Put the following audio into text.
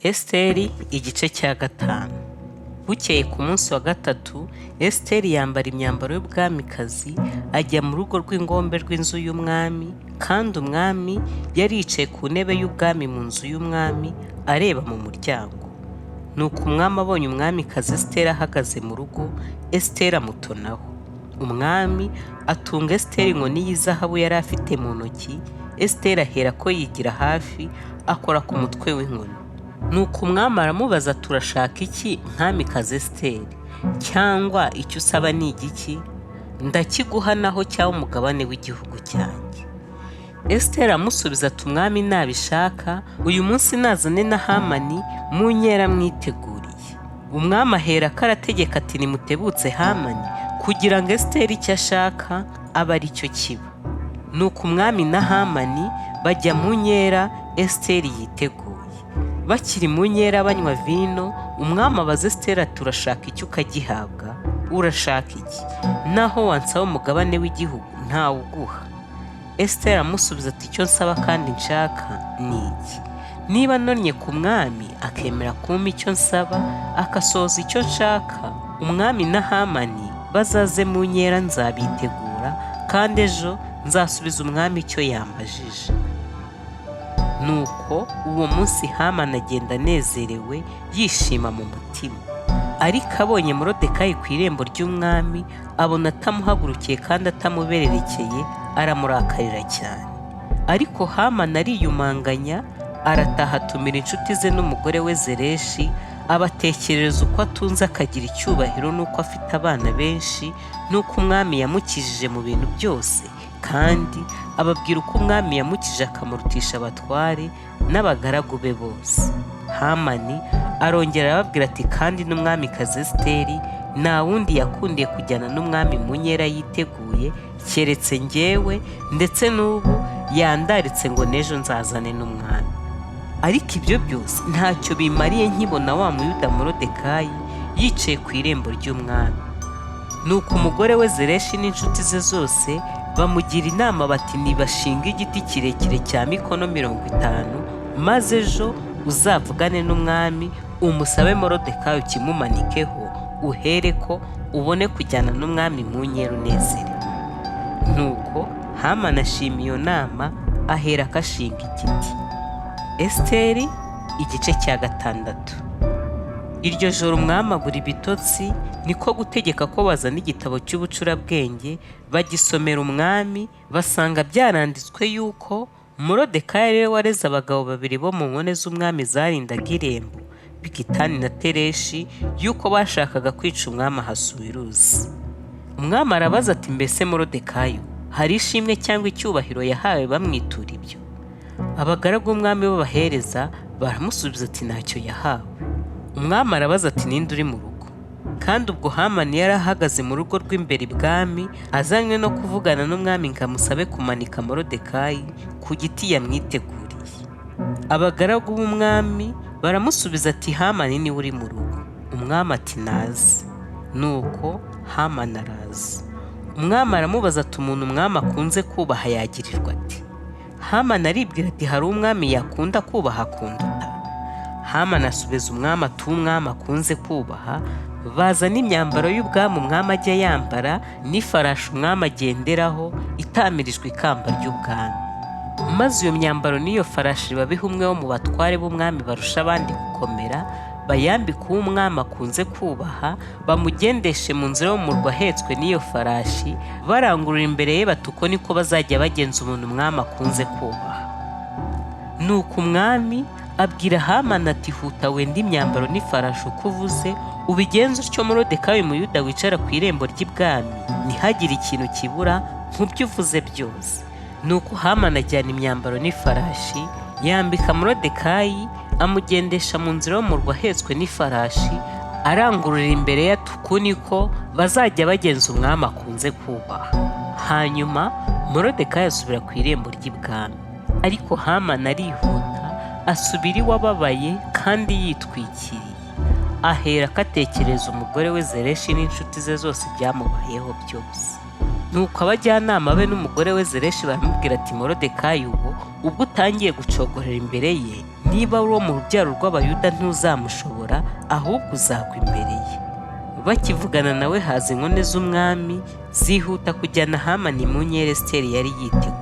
Esiteri igice cya gatanu. Bukeye ku munsi wa gatatu, Esiteri yambara imyambaro y'ubwamikazi, ajya mu rugo rw'ingombe rw'inzu y'umwami, kandi umwami yari yicaye ku ntebe y'ubwami mu nzu y'umwami, areba mu muryango. Nuko umwami abonye umwamikazi Esiteri ahagaze mu rugo, Esiteri amutonaho. Umwami atunga Esiteri inkoni y'izahabu yari afite mu ntoki, Esiteri aherako yigira hafi, akora ku mutwe w'inkoni. Nuko umwami aramubaza ati urashaka iki, mwamikazi Esiteri? Cyangwa icyo usaba ni igiki? Ndakiguha naho cyaba umugabane w'igihugu cyanjye. Esiteri aramusubiza ati umwami nabishaka, uyu munsi nazane na Hamani mu nkera mwiteguriye. Umwami aherako arategeka ati nimutebutse Hamani, kugira ngo Esiteri icyo ashaka abe ari cyo kiba. Nuko umwami na Hamani bajya mu nkera Esiteri yiteguye. Bakiri mu nkera banywa vino, umwami abaza Esiteri ati urashaka iki ukagihabwa? Urashaka iki? Naho wansaba umugabane w'igihugu ntawuguha. Esiteri aramusubiza ati icyo nsaba kandi nshaka ni iki: niba nonnye ku mwami akemera kumpa icyo nsaba, akasohoza icyo nshaka, umwami na Hamani bazaze mu nkera nzabitegura, kandi ejo nzasubiza umwami icyo yambajije. Nuko uwo munsi Hamani agenda anezerewe, yishima mu mutima. Ariko abonye Moridekayi ku irembo ry'umwami, abona atamuhagurukiye kandi atamubererekeye, aramurakarira cyane. Ariko Hamani ariyumanganya, arataha atumira inshuti ze n'umugore we Zereshi, abatekerereza uko atunze akagira icyubahiro n'uko afite abana benshi, n'uko umwami yamukijije mu bintu byose, kandi ababwira uko umwami yamukije akamurutisha abatware n'abagaragu be bose. Hamani arongera arababwira ati kandi n'umwamikazi Esiteri nta wundi yakundiye kujyana n'umwami mu nkera yiteguye keretse njyewe, ndetse n'ubu yandaritse ngo n'ejo nzazane n'umwami. Ariko ibyo byose ntacyo bimariye nkibona wa Muyuda Moridekayi yicaye ku irembo ry'umwami. Nuko umugore we Zereshi n'inshuti ze zose bamugira inama bati nibashinge igiti kirekire cya mikono 50, maze ejo uzavugane n'umwami umusabe Moridekayi ukimumanikeho, uhereko ubone kujyana n'umwami mu nkera unezerewe. Nuko Hamani ashima iyo nama, aherako ashinga igiti. Esiteri igice cya gatandatu. Iryo joro umwami abura ibitotsi, niko gutegeka ko bazana igitabo cy'ubucurabwenge, bagisomera umwami, basanga byaranditswe yuko Moridekayi ari we wareze abagabo babiri bo mu nkone z'umwami zarindaga irembo, Bigitani na Tereshi, yuko bashakaga kwica umwami Ahasuwerusi. Umwami arabaza ati mbese Moridekayi hari ishimwe cyangwa icyubahiro yahawe bamwitura ibyo? Abagaragu b'umwami b'abahereza baramusubiza ati ntacyo yahawe. Umwami arabaza ati ninde uri mu rugo? Kandi ubwo Hamani yari ahagaze mu rugo rw'imbere ibwami, azanywe no kuvugana n'umwami ngo amusabe kumanika Moridekayi ku giti yamwiteguriye. Abagaragu b'umwami baramusubiza ati Hamani niwe uri mu rugo. Umwami ati naze. Nuko Hamani araza. Umwami aramubaza ati umuntu umwami akunze kubaha yagirirwa ate? Hamani aribwira ati hari umwami yakunda kubaha kunduta? Hamani asubiza umwami ati uwo umwami akunze kubaha, bazana imyambaro y'ubwami umwami ajya yambara, n'ifarashi umwami agenderaho itamirijwe ikamba ry'ubwami. Maze iyo myambaro n'iyo farashi babihe umwe wo mu batware b'umwami barusha abandi gukomera, bayambike uwo umwami akunze kubaha, bamugendeshe mu nzira yo mu murwa ahetswe n'iyo farashi, barangurura imbere ye bati uko niko bazajya bagenza umuntu umwami akunze kubaha. Nuko umwami abwira Hamani ati huta wende imyambaro n'ifarashi uko uvuze, ubigenze utyo Moridekayi Umuyuda wicara ku irembo ry'ibwami, ntihagire ikintu kibura mu byo uvuze byose. Nuko Hamani ajyana imyambaro n'ifarashi, yambika Moridekayi, amugendesha mu nzira yo mu murwa ahetswe n'ifarashi, arangurura imbere ye ati uku niko bazajya bagenza umwami akunze kubaha. Hanyuma Moridekayi asubira ku irembo ry'ibwami. Ariko Hamani arihuta, asubira iwe ababaye kandi yitwikiriye. Aherako atekereza umugore we Zereshi n'inshuti ze zose ibyamubayeho byose. Nuko abajyanama be n'umugore we Zereshi baramubwira ati Moridekayi uwo Ubwo utangiye gucogorera imbere ye, niba uri uwo mu rubyaro rw'Abayuda ntuzamushobora, ahubwo uzagwa imbere ye." Bakivugana nawe haza inkone z'umwami, zihuta kujyana Hamani mu nkera Esiteri yari yiteguye.